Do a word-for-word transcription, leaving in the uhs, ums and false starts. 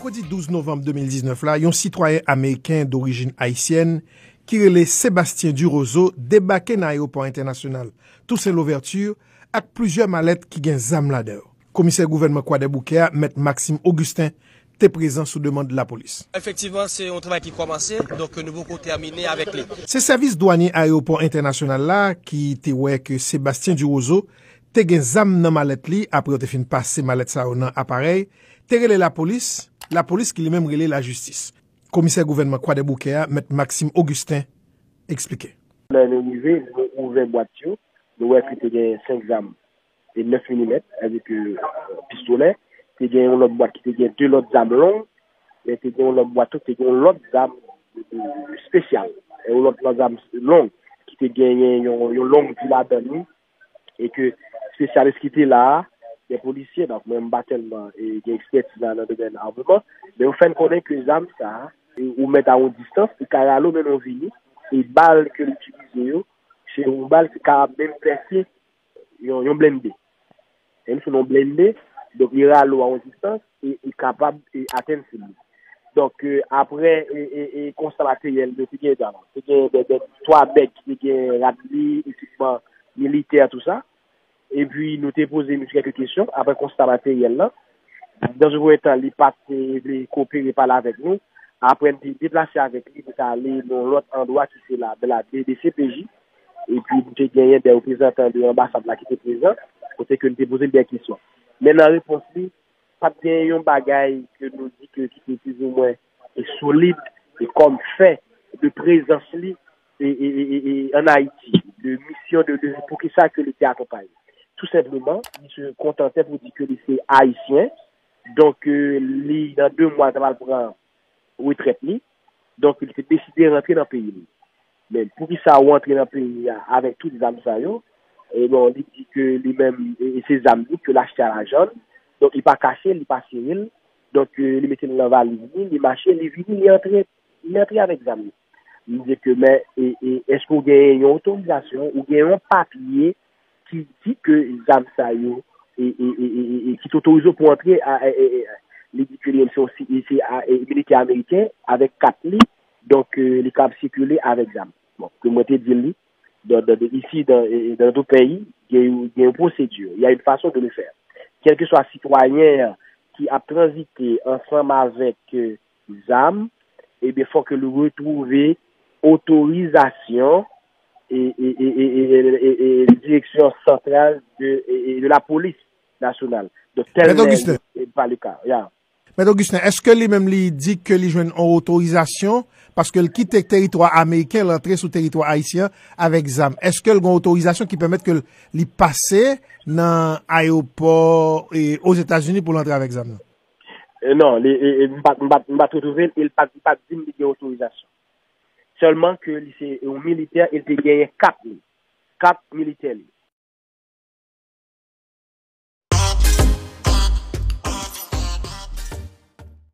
Mèkredi douz novanm de mil diznèf la, yon sitwayen ameriken dorijin ayisyèn ki rele Sébastien Duroseau debake nan ayewopò entènasyonal Toussaint Louverture ak plizyè malèt ki gen zam ladan yo. Komisè gouvènman Kwadèboukè a, Mèt Maxime Augustin, te prezan sou demann lapolis. Efektivman, se yon travay ki kòmanse, donk nou poko tèmine avèk li. Se sèvis dwanye ayewopò entènasyonal la ki te wè ke Sébastien Duroseau te gen zam nan malèt li apre yo te fin pase malèt sa yo nan aparèy, te rele lapolis, lapolis ki li menm rele lajistis. Komisè gouvènman Kwadèboukè a, Mèt Maxime Augustin, eksplike. Lè nou rive, nou ouvè bwat yo, nou wè ke te gen senk zam e nèf milimèt, sètadi ke, euh, pistolè. Te gen yon lòt bwat ki te gen de lòt zam long, men te gen yon lòt bwat tou, te gen yon lòt zam, euh, espesyal. E yon lòt, lòt zam long ki te genyen yon, yon long di ladan li, e ke espesyalis ki te la a, de polisye, donk mwen m pa tèlman, e, gen ekspètiz la nan domèn ameman, men yo fè n konnen ke zam sa a, e, ou mèt a yon distans, li ka rale w, mennen w vini, e bal ke l itilize yo, se yon bal ki kapab menm pèse yon, yon blende. Menm si w nan yon blende, donk li rale w a yon distans, e, e kapab, e, atenn sib li. Donk, e, apre, e, e, e konsta materyèl, nou te gen zam. Te gen de, de, twa bèg ki te gen rad li, ekipman militè, tou sa. Epi, nou te poze misye kèk kesyon, apre konsta materyèl lan. Nan yon premye tan, li pa te vle kopere pale avèk nou. Apre, n te deplase avèk li, nou te ale nan yon lòt andwa ki se la, la D C P J. Epi, nou te genyen de reprezantan de anbasad la ki te prezan, kote ke nou te poze l de kesyon. Men nan repons li, pa t gen yon bagay ke nou di ke ki te plizoumwen e solid e kòm fè de prezans li e, e, e, e, e, ann Ayiti, de misyon de, de poukisa ke li te akonpaye. Tou senpleman, li se kontante pou di ke li se ayisyen, donk, euh, li nan de mwa l ta pral pran retrèt li, donk li te deside rantre nan peyi li. Men poukisa ou antre nan peyi a avèk tout zam sa yo? E bon, li di ke li menm, e, e se zam li ke l achte a lajan l. Donk li pa kache l, li pa sere l. Donk, e, li mete l nan valiz li, li mache, li vini, li antre, li antre avèk zam li. Li di ke, men, e, e, èske ou gen yon otorizasyon, ou gen yon papye ki di ke zam sa yo, e, e, e, e, e, e ki t otorize w pou antre a, e, e, e, li di ke li menm se yon si-, se a, e, militè ameriken avèk kat li, donk, e, li kapab sikile avèk zam. Bon, ke mwen te di li, dan, dan, de, isi, dan, e, e, dan tout peyi, gen, gen yon pwosedi, il y a une façon de le faire. Kèlkeswa sitwayen an ki ap tranzite ansanm avèk, e, zam, ebyen, fòk li retwouve otorizasyon e, e, e, e, e, e, e, direksyon santral de, e, e, de la polis nasyonal. Donk, tèl Mèt Augustin. E, pa le ka. Ya. Mèt Augustin, èske li menm li di ke li jwenn yon otorizasyon, paske l kite teritwa ameriken, l antre sou teritwa ayisyen avèk zam? Èske l gen yon otorizasyon ki pèmèt ke l, li pase nan ayewopò, e, Ozetazini pou l antre avèk zam nan? E, non, li, e, e, m pa, m pa, m pa t retwouve l, e l pa, li pa t di m li gen otorizasyon. Sèlman ke li se yon militè, e l te genyen kat li. Kat militè li.